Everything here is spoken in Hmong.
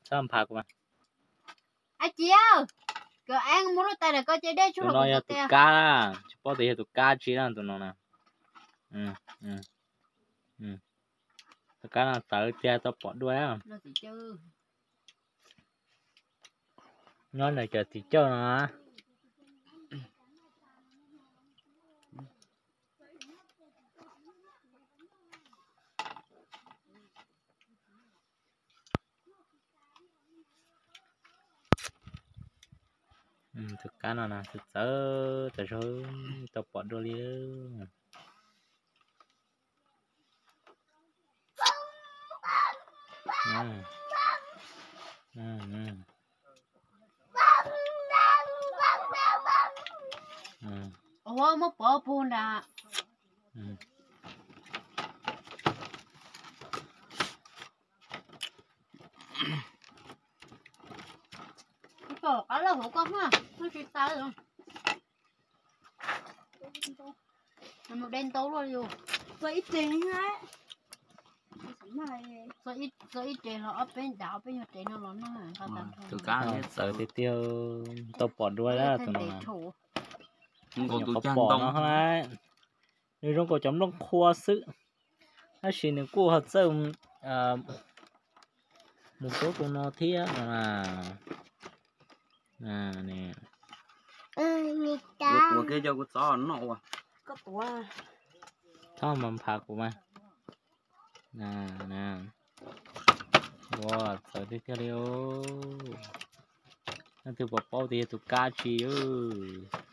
Txhob nphav kuv mas. Ab Ci, koj eeb muab lub tais ntawm koj ce dej tsuj los no yog tus kab na, tsis paub tias yog tus kab tsi na tus no na. Tus kab no txawv tiag tau pom dua. Nyob ntawm cov txiv cauj no. Tus kab no na txawv txawv tas zog tau pom dua li. Ua muab pov pug nrad. Kom qab laj hauv koj na, tsis tas. Mus de ntau luaj li. Txo ib re los ob peb dav ob peb nyuag re no los noj. Txawv tiag tiag, tau pom dua tus no. Qhov pom no, nws zoo nkaus cov nplooj qhua xwb, tab sis nws kuj ho txawj mus rau tus no thiab no. Txhob mas nphav kuv mas. Ua txawv tiag tiag li. Leej twg puas paub tias yog tus kab tsi os?